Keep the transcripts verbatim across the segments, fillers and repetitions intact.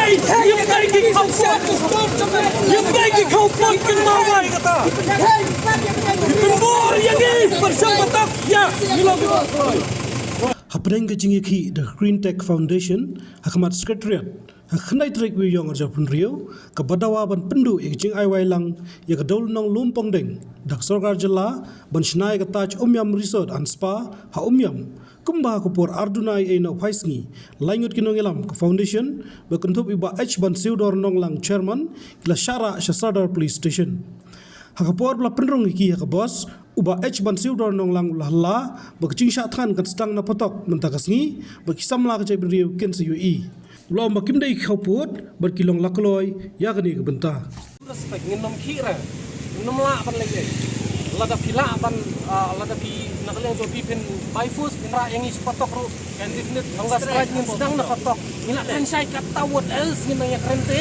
Ïa pynbeit ki khawpot, ïa pynbeit ki khawpot kin mawai kata. Ïa pynbor ïa ngi pyrshang batak ïa ngi long ki kloi. Hapdeng ka jingïakhih da ka Green Tech Foundation ha khmat Secretariat ha ka khyndai tarik u Ïaïong arhajar phew hynriew kaba dawa ban pynduh ïa ka jingai wai lang ïa ka dewlynnong lum pongdeng da ka sorkar jylla ban shna ïa ka Taj Umiam Resort and Spa ha Umiam. Kumba ha ka por ar Jun ar hajar arphew ar, lai ngut ki nongïalam ka foundation ba kynthup ïa u Bah H Bansiewdor Nonglang, chairman, ki la shah rah sha Sardar Police Station. Ha ka por ba la pynrung ïa ki ha ka bos, u Bah H Bansiewdor Nonglang u la halla ba ka jingshah thngan kan sdang na phatok mynta ka sngi, ba ki samla ka jaitbynriew kin sa ïohi. U la ong ba kim dei ki khawpot bad ki long la kloi ïa kane ka bynta. Respect, ngin ym khih re. Ngin ym lah ban leh ei. Lada phi lah ban, ah, lada phi na ka liang jong phi phin by force phin rah ïa ngi sha phatok ruh, kan definite hunger strike ngin sdang na phatok. Ngi la kren shai katta, what else ngin nang ïakren te.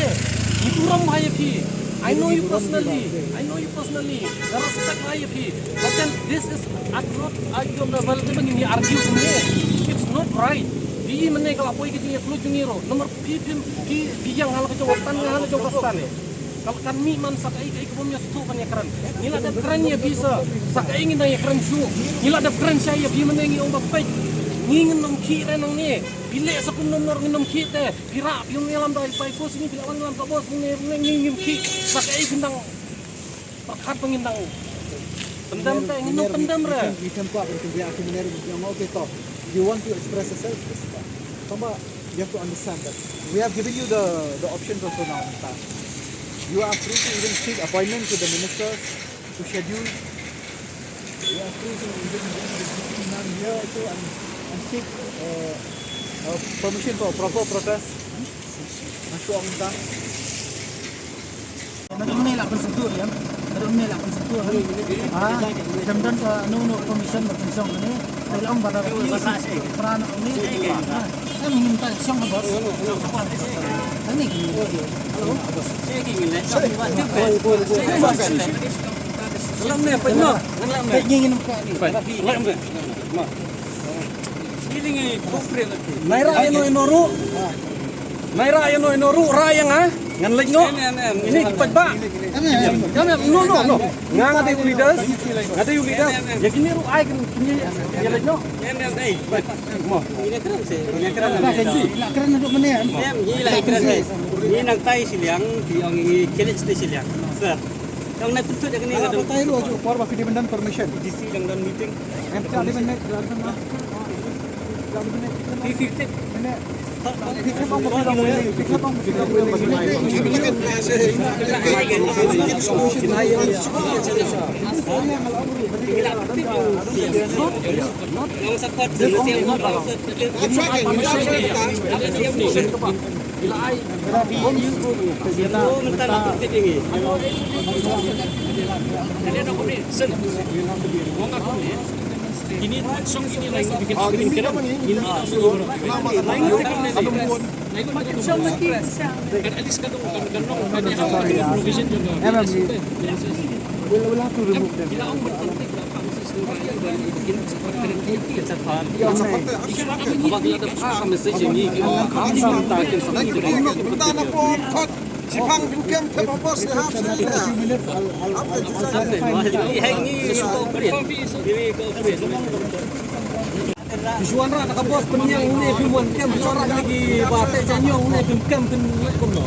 Ngi burom bha ïa phi. I know you personally. I know you personally. Nga respect bha ïa phi. But then this is at not at your level. Te ba ngin ïa argue kumne. It's not right. Phi mynne ka la poi ka jingïakhluit jong ngi ruh. Namar phi, phi, phi, phi ïeng ha la ka jong ka stand, nga ha la jong ka stand. Ka la kan mih man sa kaei kaei kaba ym ïa sngewthuh ban ïakren. Ngi la dep kren ïa phi sa, sa kaei ngin dang ïakren shuh. Ngi la dep kren shai ïa phi mynne, ngi ong ba peit. Ngi ngin ym khih re nangne. Phi leh sa kumno kumno ngin ym khih te. Phi rah, phi ym ïalam da by force, ngi phi la wan ïalam ka bos, ngi, ngi, ngi ngim khih. Sa kaei phin dang pyrkhat ba ngin dang pyndem te, ngin ym pyndem re. Ngi kwah ban kynriah ki mynne ruh, ngi ong okay to. You want to express yourself? Tangba you have to understand that we have given you the, the options also now in the past. You are free to even seek appointment with the ministers to schedule. You are free to even come here also and, and seek, uh, uh, permission for proper protest. Nga shu ong tang. Naduh mynne la pynsyntur ïa. Naduh mynne la pynsyntur. Ha, jam don ka, no, no, permission ba pynshong ne. Te long ba da pran ne. Ha, em ngin ta shong ha bos. Ani. Hello. Lam ne, peit noh. Peit ngin ka ni. Lam ne. Nai rah ïano ïano ruh. Nai rah ïano ïano ruh, rah ïa nga. Ngan leit noh. Em, em, em. Ini ki paidbah. Em, em, em. Em, em, no, no, no. Nga, nga dei u leaders. Nga dei u leaders. Em, em, em. Ïa kine ruh ai kine, kine ïa leit noh. Em, em, ei. Mo. Ngi la kren se, ngi la kren. Ngi la kren haduh mynne, em. Em, ngi la kren se. Ngi nang tai shiliang, ngi ong ngi kylli shiliang. Sir. Ong nai pyntut ïa kane. Ala nga dang batai ruh, ju por ba phi dei ban don permission. D C dang don meeting. Em, phi dei ban don. Phi fifty. We'll, we'll have to remove them. Ki shu wanrah da ka bos pynïang une, pynwan kem, shu wanrah da ki ba teh jaiñiong une, pynkem,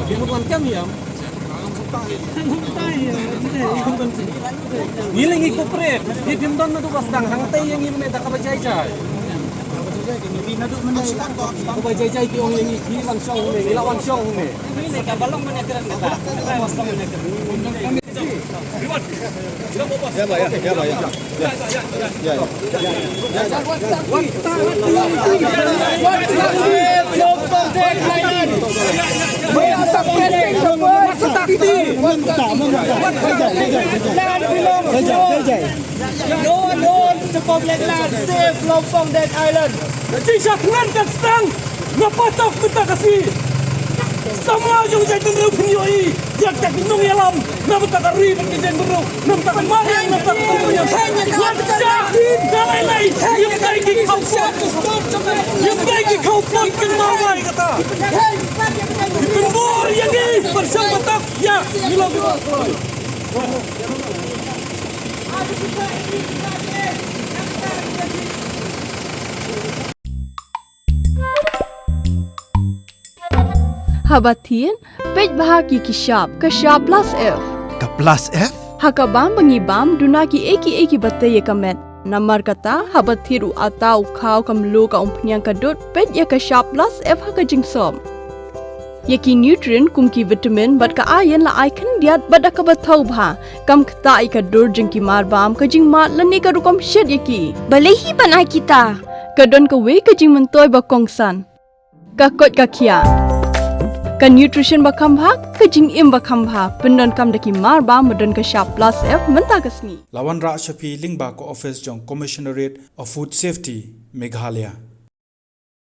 pynwan kem ïa. Ngi leh ngi cooperate, ngi phim don naduh ba sdang, hangta ïa ngi mynne da kaba jai jai. Kaba jai jai ki ong ïa ngi, ngi wan shong une, ngi la wan shong une. No one wants the public land. Save Lompong Dead Island. Ka jingshisha thngan kan sdang na phatok mynta ka sngi. Samla jong ka jaitbynriew phin ïohi ïa kita ki nongïalam na bynta ka ri bad ka jaitbynriew, na bynta ka mariang, na bynta ka ri. Wan sha da lai lai ïa ki khawpot, ïa ki khawpot kin mawai kata. Ïa Pynbor ïa ngi pyrshang batak ïa ngi long. Haba thied, peit bha ki ki shap, ka shap plus F. Ka plus F? Ha ka bam ba ngi bam, duna ki ei ki ei ki ba tei ïa ka met. Namar kata, haba thied u atta, u khaw, ka mluh, ka umphniang, ka dud, peit ïa ka shap plus F ha ka jingsop. Ïa ki nutrient kum ki vitamin bad ka iron la ai khyndiat bad da kaba thaw bha. Kam ktah ïa ka dur jong ki marbam, ka jingmad lane ka rukom shet ïa ki. Balei hi ban ai kita? Ka don kawei ka jingmyntoi ba kongsan. Ka koit ka khiah. Ka nutrition ba kham bha, ka jingim ba kham bha. Pyndonkam da ki marbam ba don ka shap plus F mynta ka sngi. La wanrah sha phi lyngba ka office jong Commissionerate of Food Safety, Meghalaya.